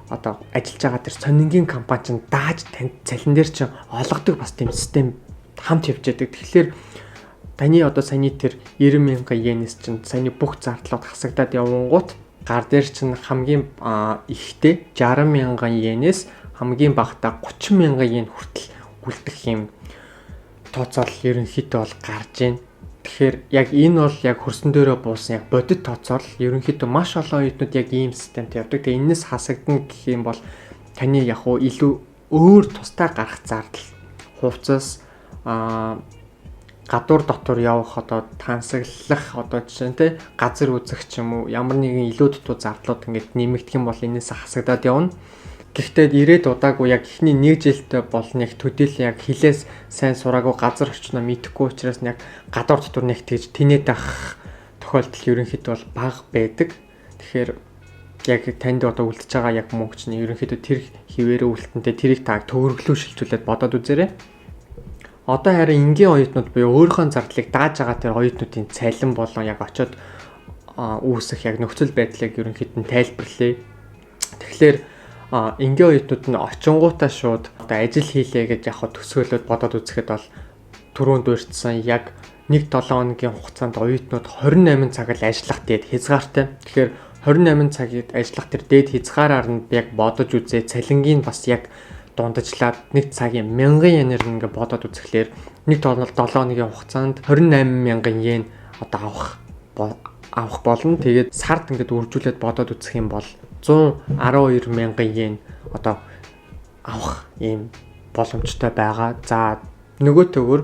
Speaker 1: одоо ажиллаж байгаа тэр сонингийн компани чинь дааж танд цалин дээр чинь олгодог бас тийм систем хамт явж байдаг. Тэгэхээр таны одоо саяны тэр 90 мянган йенээс чинь саяны бүх зардлууд хасагдаад явангуут гар дээр чинь хамгийн ихтэй 60 мянган йенээс хамгийн багадаа 30 мянган йен хүртэл үлдэх юм тооцоол ерөнхийдөө бол гарч байна. Тэгэхээр яг энэ бол яг хөрсөн дээрээ буусан яг бодит тооцоол, ерөнхийдөө маш олон оюутнууд яг ийм системтэй явдаг. Тэгээ энэс хасагдана гэх юм бол таны яг уу илүү өөр тусдаа гарах зардал, хувцас, гадуур дотор явах, одоо тансаглах, одоо жишээ нь те газар үзэх ч юм уу, ямар нэгэн илүү дутуу зардлууд ингээд нэмэгдэх юм бол энэс хасагдаад явна. Гэхдээ ирээд удаагүй, яг эхний нэг жилдээ бол нэг төдийлөн яг хилээс сайн сураагүй, газар орчноо мэдэхгүй учраас яг гадуур дотор нэг тэгж тэнээд ах тохиолдол ерөнхийдөө бол бага байдаг. Тэгэхээр яг танд одоо үлдэж байгаа яг мөнгө чинь ерөнхийдөө тэр хിവэрэ үлдэнтэй, тэрийг та төгрөглөө шилжүүлээд бодоод үзээрэй. Одоо харин энгийн оюутнууд буюу өөрийнхөө зардлыг дааж байгаа тэр оюутнуудын цалин болон яг очиод үүсэх яг нөхцөл байдлыг ерөнхийд нь тайлбарлая. Тэгэхээр энгийн оюутнууд нь очингуутаа шууд одоо ажил хийлээ гэж яг төсөөлөд бодоод үзэхэд бол түрүүнд дурдсан яг 1-7 хоногийн хугацаанд оюутнууд 28 цаг л ажиллах дээд хязгаартай. Тэгэхээр 28 цагийг ажиллах тэр дээд хязгаараар нь яг бодож үзээ, цалингийн бас яг дундажлаад нэг цагийн 1000 йенээр ингээ бодоод үзэхлээр 1-7 хоногийн хугацаанд 28 мянган йен одоо авах болно. Тэгээд сард ингээд үржүүлээд бодоод үзэх юм бол 112 мянган йен одоо авах ийм боломжтой байгаа. За, нөгөө төгөр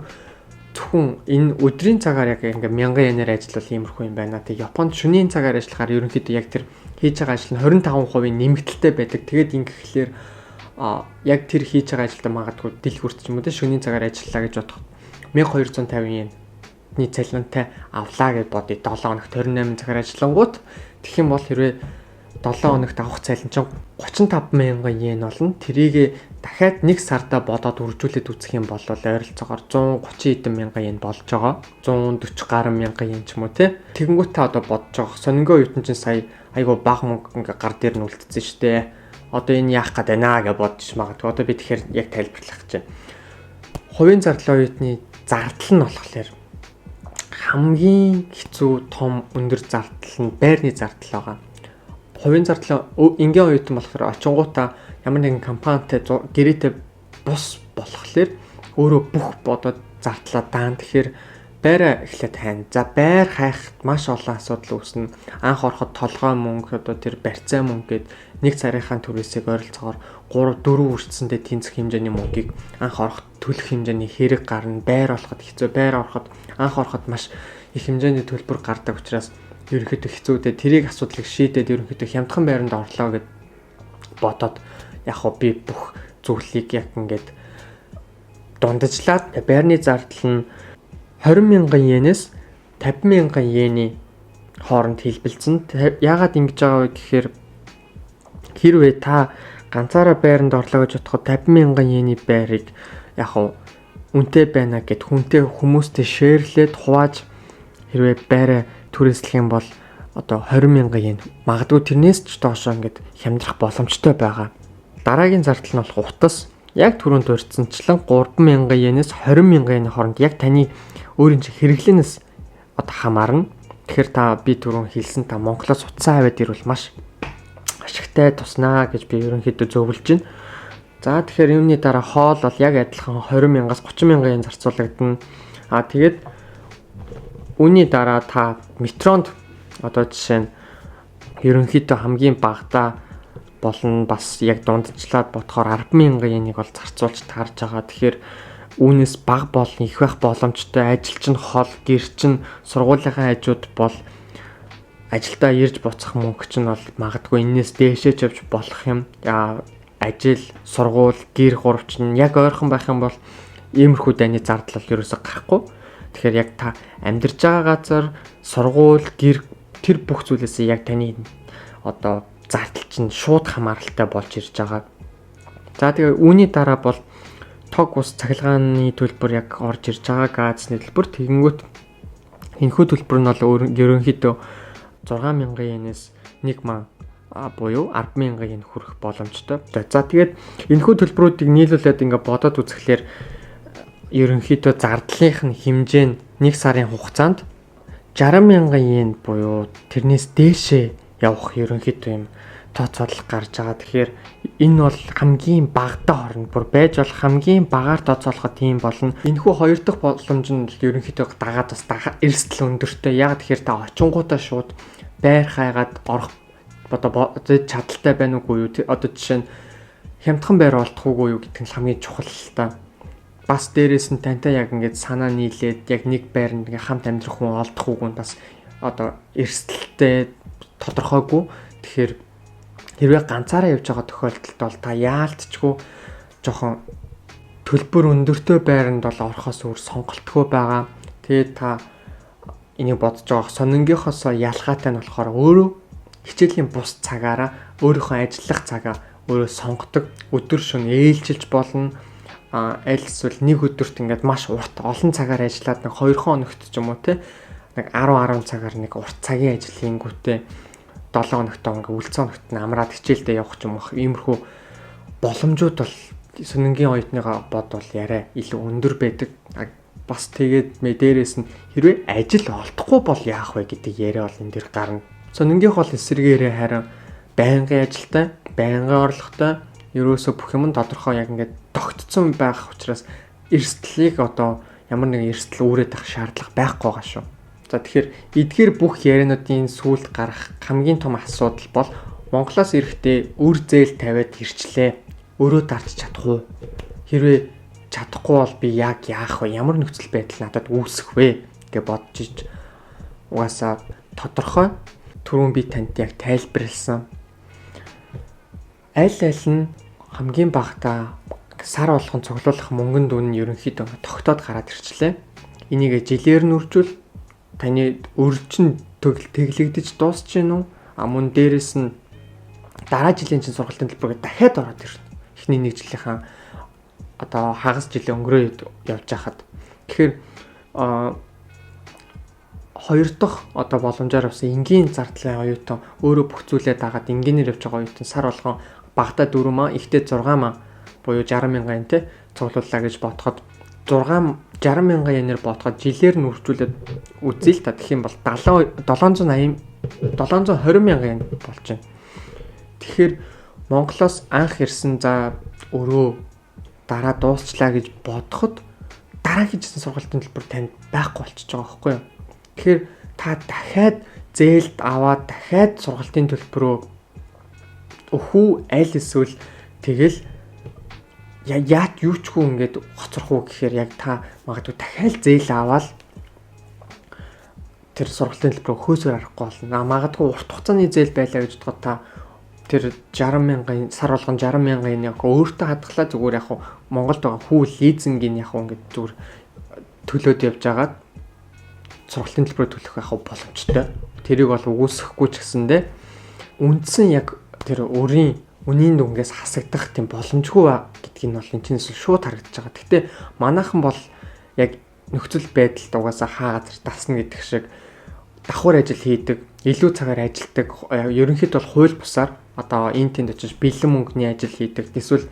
Speaker 1: зөвхөн энэ өдрийн цагаар яг ингээ 1000 йенээр ажиллавал иймэрхүү юм байна. Тэг Японд шөнийн цагаар ажиллахаар ерөнхийдөө яг тэр хийж байгаа ажил нь 25% нэмэгдэлтэй байдаг. Тэгээд ингэхлээр яг тэр хийж байгаа ажилдаа магадгүй дэлгүүрт ч юм уу те шөнийн цагаар ажиллаа гэж бодоход 1250 йенний цалинтай авлаа гэж бодъё. 7 хоногт 28 цагаар ажиллангуут тэгэх юм бол хэрвээ 7 хоногт авах цалин чинь 35 мянган йен болно. Тэрийг дахиад нэг сардаа бодоод үржүүлээд үзэх юм бол ойролцоогоор 130 хэдэн мянган йен болж байгаа. 140 гаруй мянган йен ч юм уу те. Тэгэнгүүт та одоо бодож байгаа. Сонингоо оюутан чинь сая айгу бага мөнгө ингээ гар дээр нь үлдсэн штэ. Одоо энэ яах гээд байна гэж бодож магадгүй. Одоо би тэгэхээр яг тайлбарлах гэж байна. Хувийн зардлын оюутны зардал нь болохоор хамгийн хэцүү, том, өндөр зардал нь байрны зардал байгаа. Хувийн зардал энгийн оюутан болохоор очингуутаа ямар нэгэн компанитай гэрээтэй бус болохоор өөрөө бүх бодоод зардлаа даан. Тэгэхээр байраа эхлээд хайна. За, байр хайхад маш олон асуудал үүснэ. Анх ороход толгой мөнгө, одоо тэр барьцаа мөнгө гээд нэг сарынхаа түрээсийг ойролцоогоор 3 4 үрцсэндээ тэнцэх хэмжээний мөнгийг анх ороход төлөх хэмжээний хэрэг гарна. Байр олоход хэцүү. Байр ороход, анх ороход маш их хэмжээний төлбөр гардаг учраас ерөнхийдөө хэцүү. Тэрийг асуудлыг шийдээд ерөнхийдөө хямдхан байранд орлоо гэд бодоод яг хоо би бүх зүйлийг яг ингээд дундажлаад байрны зардал нь 20 мянган йенээс 50 мянган йений хооронд хэлбэлзэн. Яагаад ингэж байгаа вэ гэхээр хэрвээ та ганцаараа байранд орлоо гэж бодоход 50 мянган йений байрыг яг хав үнэтэй байна гэд хүнтэй, хүмүүстэй share лээд хувааж хэрвээ байраа түрээслэх юм бол одоо 20 мянган йен, магадгүй тэрнээс ч доошоо ингээд хямдрах боломжтой байгаа. Дараагийн зардал нь болох утас, яг түрүүнд дурдсанчлан 3 мянган йенээс 20 мянган йений хооронд яг таны өөрийн чинь хэрэглэнээс одоо хамаарна. Тэгэхээр та би түрүүн хэлсэн, та Монголоос утсаа аваад ирвэл маш ашигтай туснаа гэж би ерөнхийдөө зөвлөж байна. За, тэгэхээр юуны дараа хоол бол яг адилхан 20 мянгаас 30 мянган йен зарцуулагдана. А тэгээд үүний дараа та метронд одоо жишээ нь ерөнхийдөө хамгийн багадаа болон бас яг дундчлаад бодохоор 10 мянган йенийг бол зарцуулж таарж байгаа. Тэгэхээр үүнээс бага болон их байх боломжтой. Ажил чинь хол, гэр чинь сургуулийнхаа хажууд бол ажилдаа ирж буцах мөнгө чинь бол магадгүй энэс дээшээ ч явж болох юм. Ажил, сургууль, гэр гурав чинь яг ойрхон байх юм бол иймэрхүү дайны зардал бол ерөөсөө гарахгүй. Тэгэхээр яг та амьдарч байгаа газар, сургууль, гэр, тэр бүх зүйлээсээ яг таны одоо зардал чинь шууд хамааралтай болж ирж байгаа. За, тэгээ үүний дараа бол Тог, ус, цахилгааны төлбөр яг орж ирж байгаа, газны төлбөр. Тэгэнгүүт энэхүү төлбөр нь бол ерөнхийдөө 6000 йенээс 1 ман буюу 10,000 йен хүрэх боломжтой. За, тэгээд энэхүү төлбөрүүдийг нийлүүлээд ингээ бодоод үзэхлээр ерөнхийдөө зардлынх нь хэмжээ нь нэг сарын хугацаанд 60,000 йен буюу тэрнээс дээшээ явах ерөнхийдөө юм тооцоолол гарч байгаа. Тэгэхээр энэ бол хамгийн багадаа хорно. Бүр байж болох хамгийн багаар тооцоолоход тийм болно. Энэхүү хоёр дахь боломж нь ерөнхийдөө дагаад бас эрсдэл өндөртэй. Яг тэгэхээр та очингуудаа шууд байр хайгаад орох одоо чадалтай байна уугүй юу? Одоо жишээ нь хямдхан байр олдох уугүй юу гэдэг нь хамгийн чухал л та. Бас дээрэс нь тантай яг ингээд санаа нийлээд яг нэг байранд ингээд хамт амьдрах хүн олдох уугүй нь бас одоо эрсдэлтэй, тодорхойгүй. Тэгэхээр хэрвээ ганцаараа явж байгаа тохиолдолд бол та яалтчгүй жоохон төлбөр өндөртэй байранд бол орохоос өөр сонголтгүй байгаа. Тэгээд та энийг бодож байгаа сонингийнхоос ялгаатай нь болохоор өөрөө хичээлийн бус цагаараа өөрийнхөө ажиллах цагаа өөрөө сонгодог. Өдөр шөнө ээлжилж болно. А аль эсвэл нэг өдөрт ингээд маш урт олон цагаар ажиллаад нэг 2 хоногт ч юм уу те нэг 10 10 цагаар нэг урт цагийн ажил хийнгүүтээ 7 хоногтоо ингээ үлдсэн хоногт нь амраад хичээлдээ явах ч юм уу, иймэрхүү боломжууд бол сонингийн оюутныгаа бод бол яриа илүү өндөр байдаг. Бас тэгээд мэ дээрээс нь хэрвээ ажил олдохгүй бол яах вэ гэдэг яриа бол энэ дэр гарна. Сонингийнх бол эсрэгээрээ харин байнгын ажилтай, байнгын орлоготой, ерөөсө бүх юм тодорхой яг ингээд тогтцсон байх учраас эрсдлийг одоо ямар нэгэн эрсдэл үүрээд авах шаардлага байхгүй байгаа шүү. За, тэгэхээр эдгээр бүх яриануудын сүүлд гарах хамгийн том асуудал бол Монголоос ирэхдээ үр зээл тавиад ирчлээ. Өөрөө дарж чадах уу? Хэрвээ чадахгүй бол би яг яах вэ? Ямар нөхцөл байдал надад үүсэх вэ гэж бодож ич угаасаа тодорхой. Түрүүн би танд яг тайлбарласан. Аль аль нь хамгийн багадаа сар болгон цуглуулах мөнгөн дүн нь ерөнхийдөө тогтоод гараад ирчлээ. Энийг жилээр нь үржүүл таны өрчин тэглэгдэж дуусч гин үү? А мөн дээрэс нь дараа жилийн чинь сургалтын төлбөрөөр дахиад ороод ирнэ. Эхний нэг жилийнхаа одоо хагас жилийн өнгөрөө явж байхад. Тэгэхээр хоёр дахь одоо боломжоор авсан энгийн зардлын оюутан, өөрөө бүх зүйлээ дагаад энгийнээр явж байгаа оюутан сар болгон багадаа 4 маа, ихтэй 6 маа буюу 60 мянган те цуглууллаа гэж бодоход 6 60 мянган йенээр бодоход жилээр нь үржүүлээд үзье л та. Тэгэх юм бол 70 780 720 мянган йен болж байна. Тэгэхээр Монголоос анх ирсэн, за өрөө дараа дуусчлаа гэж бодоход дараагийн жилийн сургалтын төлбөр танд байхгүй болчихж байгаа байхгүй юу? Тэгэхээр та дахиад зээлд аваад дахиад сургалтын төлбөрөө өхүү, аль эсвэл тэгэл яат юучгүй ингээд хоцрох уу гэхээр яг та магадгүй дахиад зээл аваад тэр сургалтын төлбөрөө хөөсөр аргагүй болно. А магадгүй урт хугацааны зээл байлаа гэж бодоход та тэр 60 мянган сар болгон 60 мянган яг өөртөө хадгалаа, зүгээр яг Монголд байгаа хүү лизингийн яг ингээд зүгээр төлөөд явж агаад сургалтын төлбөрөө төлөх яг боломжтой. Тэрийг бол үгүйсэхгүй ч гэсэндээ үндсэн яг тэр өрийн үнийн дүнгээс хасагдах тийм боломжгүй гэдгийг нь бол энэ чинь шууд харагдаж байгаа. Гэхдээ манайхан бол яг нөхцөл байдалд угаасаа хаа газар дасна гэдэг шиг давхар ажил хийдэг, илүү цагаар ажилдаг, ерөнхийдөө бол хууль бусаар одоо энэ тэнд очиж бэлэн мөнгөний ажил хийдэг. Эсвэл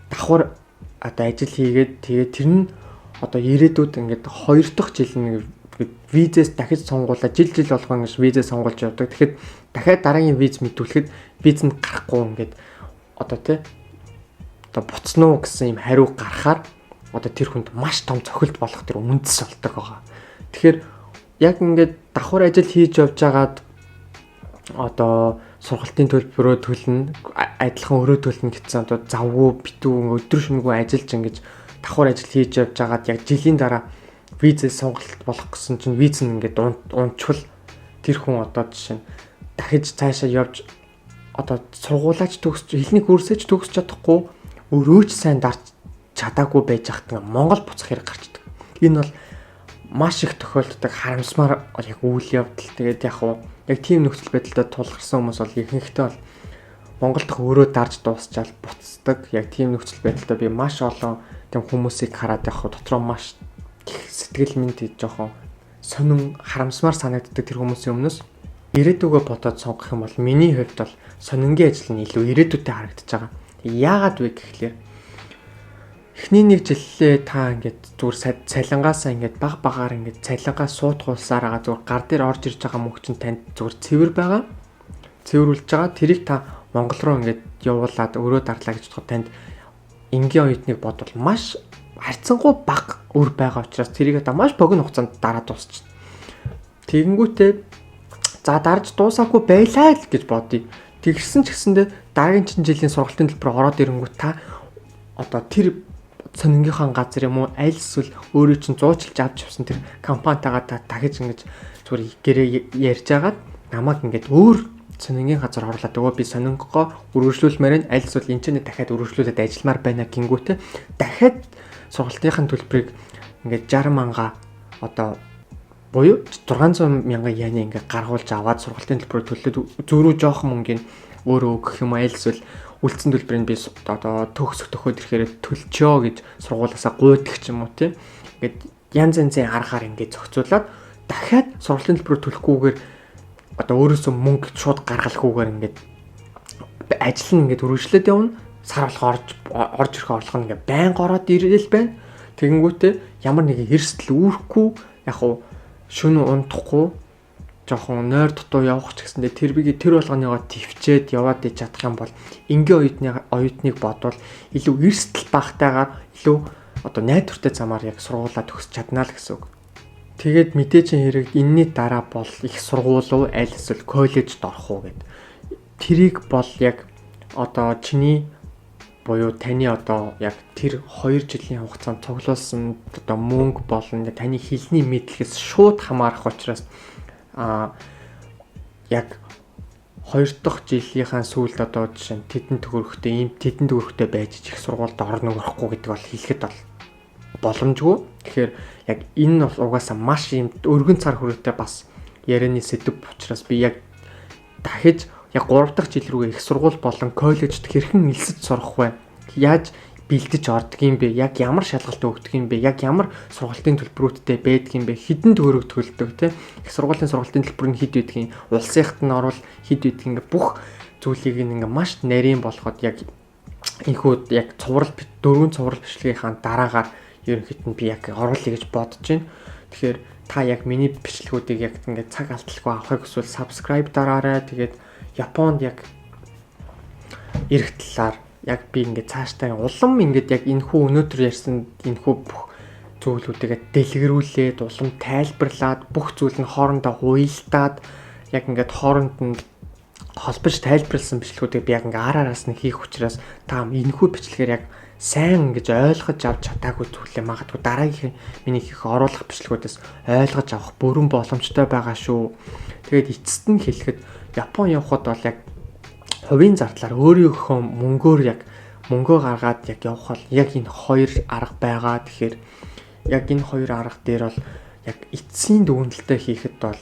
Speaker 1: давхар одоо ажил хийгээд, тэгээд тэр нь одоо ирээдүйд ингээд хоёр дахь жил нь визээс дахиж сонгуулаа, жил жил болгон ингэж визээ сонгуулж явдаг. Тэгэхэд дахиад дараагийн виз мэдүүлэхэд виз нь гарахгүй ингээд одоо тий одоо буцна уу гэсэн юм хариу гарахаар одоо тэр хүнд маш том цохилт болох тэр үндэс болдог байгаа. Тэгэхээр яг ингээд давхар ажил хийж явж байгаад одоо сургалтын төлбөрөө төлнө, адилхан өрөө төлнө гэсэн одоо завгүй битүү өдөр шөнөгүй ажиллаж ингэж давхар ажил хийж явж байгаад яг жилийн дараа визээ сонголт болох гэсэн чинь виз нь ингээд унчвал тэр хүн одоо жишээ нь дахиж цаашаа явж одоо сургуулаач төгсч, хэлний курсээч төгсч чадахгүй, өрөөч сайн дарч чадаагүй байж хат Монгол буцах хэрэг гарчдаг. Энэ бол маш их тохиолддог харамсмаар яг үйл явдал. Тэгээд яг уу яг тийм нөхцөл байдалтай тулгарсан хүмүүс бол ихэнхдээ бол Монгол дахь өрөө дарж дуусчаал буцдаг. Яг тийм нөхцөл байдалтай би маш олон тийм хүмүүсийг хараад яг дотроо маш сэтгэл минь жоохон сонин харамсмаар санагддаг тэр хүмүүсийн өмнөөс. Ирээдүгөө бодоод сонгох юм бол миний хувьд бол сонингийн ажил нь илүү ирээдүйтэй харагдаж байгаа. Яагаад вэ гэхлээр эхний нэг жилээ та ингээд зүгээр цалингаасаа ингээд баг багаар ингээд цалингаа суутгуулсаар байгаа зүгээр гар дээр орж ирж байгаа мөнгө чинь танд зүгээр цэвэр байгаа. Цэвэрлж байгаа. Тэрийг та Монгол руу ингээд явуулаад өрөө дарлаа гэж бодоход танд энгийн оюутныг бодвол маш харьцангуй бага өр байгаа учраас тэрийг одоо маш богино хугацаанд дараа дуусчихна. Тэгэнгүүтээ за дарж дуусаагүй байлаа л гэж бодъё. Тэгсэн ч гэсэндээ дараагийн чин жилийн сургалтын төлбөр ороод ирэнгүүт та одоо тэр сонингийнхаа газар юм уу аль эсвэл өөрөө чинь зуучилж авч явсан тэр компанитайгаа та дахиж ингэж зүгээр гэрээ ярьж агаад намайг ингээд өөр сонингийн газар орлоод өгөө, би сонингоо үргэлжлүүлмээр нь аль эсвэл энэ ч нэ дахиад үргэлжлүүлээд ажилламаар байна гингүүтээ дахиад сургалтынхын төлбөрийг ингээд 60 мянга одоо буюу 600 мянган йены ингээд гаргуулж аваад сургалтын төлбөрөөр төлөөд зөрүү жоохон мөнгөний өөрөө өгөх юм аль эсвэл үлдсэн төлбөрийг би одоо төгсөх төхөөд ирэхээр төлчөө гэж сургуулиасаа гуйдах ч юм уу, тийм. Ингээд янз янзын аргаар ингээд зохицуулаад дахиад сургалтын төлбөрөөр төлөхгүйгээр одоо өөрөөсөө мөнгө шууд гаргалахгүйгээр ингээд ажил нь ингээд үргэлжлээд явна. Сар болго орж орж ирэх орлого нь ингээд байнга ороод ирэл байна. Тэгэнгүүтээ ямар нэгэн эрсдэл үүрэхгүй, яг уу шөнө унтахгүй жоохон нойр дутуу явах ч гэсэндээ тэр бигээ тэр болгоныгоо төвчээд яваад иж чадах юм бол энгийн оюутныг бодвол илүү эрсдэл багтаагаар илүү одоо найдвартай замаар яг сургуулаа төгсөж чадна л гэсэн үг. Тэгээд мэдээж хэрэг энэний дараа бол их сургууль уу аль эсвэл коллежид орох уу гэд. Тэрийг бол яг одоо чиний буюу таны одоо яг тэр 2 жилийн хугацаанд цуглуулсан одоо мөнгө болон таны хэлний мэдлэгээс шууд хамаарах учраас яг 2 дахь жилийнхаа сүүлд одоо жишээ нь тэдэн төгрөгтэй ийм тэдэн төгрөгтэй байж их сургуульд орно орохгүй гэдэг бол хэлэхэд бол боломжгүй. Тэгэхээр яг энэ бол угаасаа маш ийм өргөн цар хүрээтэй бас ярианы сэдэв учраас би яг дахиж яг 3 дахь жил рүүгээ их сургууль болон коллежид хэрхэн элсэж сурах вэ? Яаж бэлдэж ордог юм бэ? Яг ямар шалгалт өгдөг юм бэ? Яг ямар сургалтын төлбөрүүдтэй байдаг юм бэ? Хэдэн төгрөг төлдөг те? Их сургуулийн сургалтын төлбөр нь хэд байдаг юм? Улсынхад нь орвол хэд байдаг, ингээ бүх зүйлийг ингээ маш нарийн болгоход яг энэхүү яг цуврал дөрвөн цуврал бичлэгийнхаа дараагаар ерөнхийд нь би яг оруулъя гэж бодож байна. Тэгэхээр та яг миний бичлэгүүдийг яг ингээд цаг алдалгүй авахыг хүсвэл subscribe дараарай. Тэгээд Японд яг ирэх талаар яг би ингээд цаашдаа улам ингээд яг энэхүү өнөөдөр ярьсан энэхүү бүх зүйлүүдийгээ дэлгэрүүлээд улам тайлбарлаад бүх зүйл нь хоорондоо уялдаад яг ингээд хооронд нь холбож тайлбарласан бичлэгүүдийг би яг ингээд ар араас нь хийх учраас та энэхүү бичлэгээр яг сайн ингэж ойлгож авч чадаагүй зүйлээ магадгүй дараагийн миний хийх оруулах бичлэгүүдээс ойлгож авах бүрэн боломжтой байгаа шүү. Тэгээд эцэст нь хэлэхэд Япон явхад бол яг хувийн зардлаар өөрийнхөө мөнгөөр яг мөнгөө гаргаад яг явах бол яг энэ хоёр арга байгаа. Тэгэхээр яг энэ хоёр арга дээр бол яг эцсийн дүгнэлтээ хийхэд бол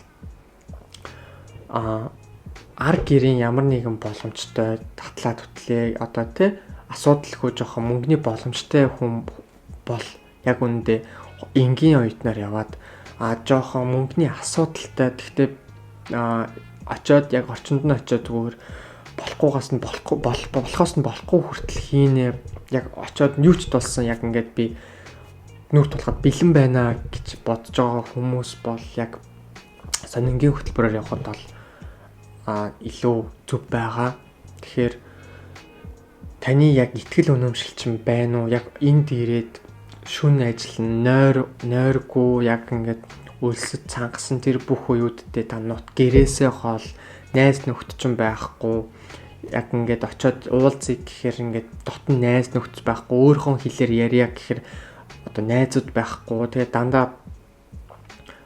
Speaker 1: ар гэрийн ямар нэгэн боломжтой татлаа түтлээ одоо тий асуудалгүй жоохон мөнгөний боломжтой хүн бол яг үүндээ энгийн оюутнаар яваад, жоохон мөнгөний асуудалтай, гэхдээ очоод яг орчинд нь очиод зүгээр болохгүйгаас нь болохгүй болохоос нь болохгүй хүртэл хийнэ, яг очиод юу ч тулсан яг ингээд би нүүр тулахад бэлэн байна гэж бодож байгаа хүмүүс бол яг сонингийн хөтөлбөрөөр явхад бол илүү зөв байгаа. Тэгэхээр таны яг итгэл үнэмшил чинь байна уу? Яг энд ирээд шүн ажил нойр нойргүй яг ингээд өлсөж цангасан тэр бүх үеүддээ та нут гэрээсээ хол, найз нөхдөд ч байхгүй, яг ингээд очиод уулзъя гэхээр ингээд дотн найз нөхдөд байхгүй, өөрийнхөө хэлээр ярья гэхээр одоо найзууд байхгүй, тэгээд дандаа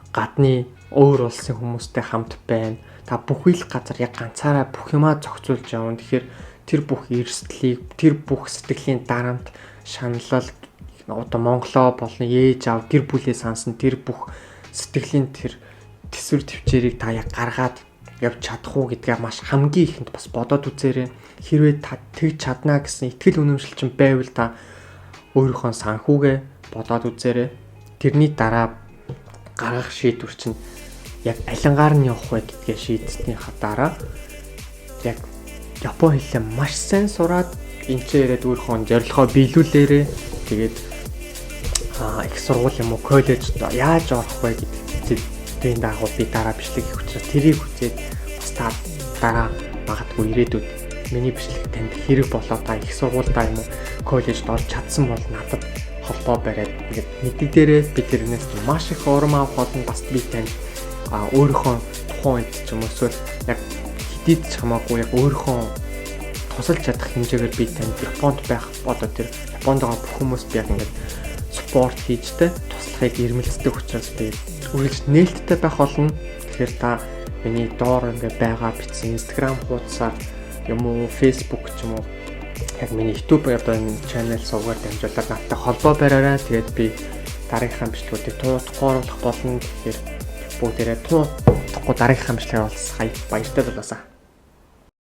Speaker 1: гадны өөр улсын хүмүүстэй хамт байна. Та бүхий л газар яг ганцаараа бүх юмаа зохицуулж явна. Тэгэхээр тэр бүх эрсдлийг, тэр бүх сэтгэлийн дарамт, шаналл, одоо Монголоо болон ээж аав гэр бүлээ сансан тэр бүх сэтгэлийн тэр төсвөр төвчээрийг та яг гаргаад явж чадах уу гэдгээ маш хамгийн ихэнд бас бодоод үзээрэй. Хэрвээ та тэгж чадна гэсэн итгэл үнэмшил чинь байвал та өөрийнхөө санхүүгээ бодоод үзээрэй. Тэрний дараа гаргах шийдвэр чинь яг алингаар нь явах вэ гэдгээ шийдснийхаа дараа яг Япон хэлээ маш сайн сураад энэ ч ирээд өөрийнхөө зорилгоо биелүүлээрэй. Тэгээд их сургууль юм уу, коллежид яаж орох вэ гэдэг зүйн дагуу би дараа бичлэг хийх учраас тэрийг үзээд бас та дараа магадгүй ирээдүйд миний бичлэг танд хэрэг болоо, та их сургуульдаа юм уу, коллежид орж чадсан бол надад холбоо бариад ингээд мэддэг дээрээ. Би тэрнээс маш их урам авах болно. Бас би танд өөрийнхөө тухайн үед ч юм уу, эсвэл яг хэдийд ч хамаагүй, яг өөрийнхөө тусалж чадах хэмжээгээр би танд Японд байх, одоо тэр Японд байгаа бүх хүмүүс би яг ингээд support хийж тэ туслахыг эрмэлздэг учраас би үргэлж нээлттэй байх болно. Тэгэхээр та миний доор ингээд байгаа бичсэн Instagram хуудасаар юм уу, Facebook ч юм уу, яг миний YouTube одоо энэ channel сувгаар дамжуулаад надтай холбоо бариарай. Тэгээд би дараагийнхаа бичлэгүүдийг тун удахгүй оруулах болно. Тэгэхээр бүгдээрээ тун удахгүй дараагийнхаа бичлэгээр уулзцгаая. Баяртай болоосаа.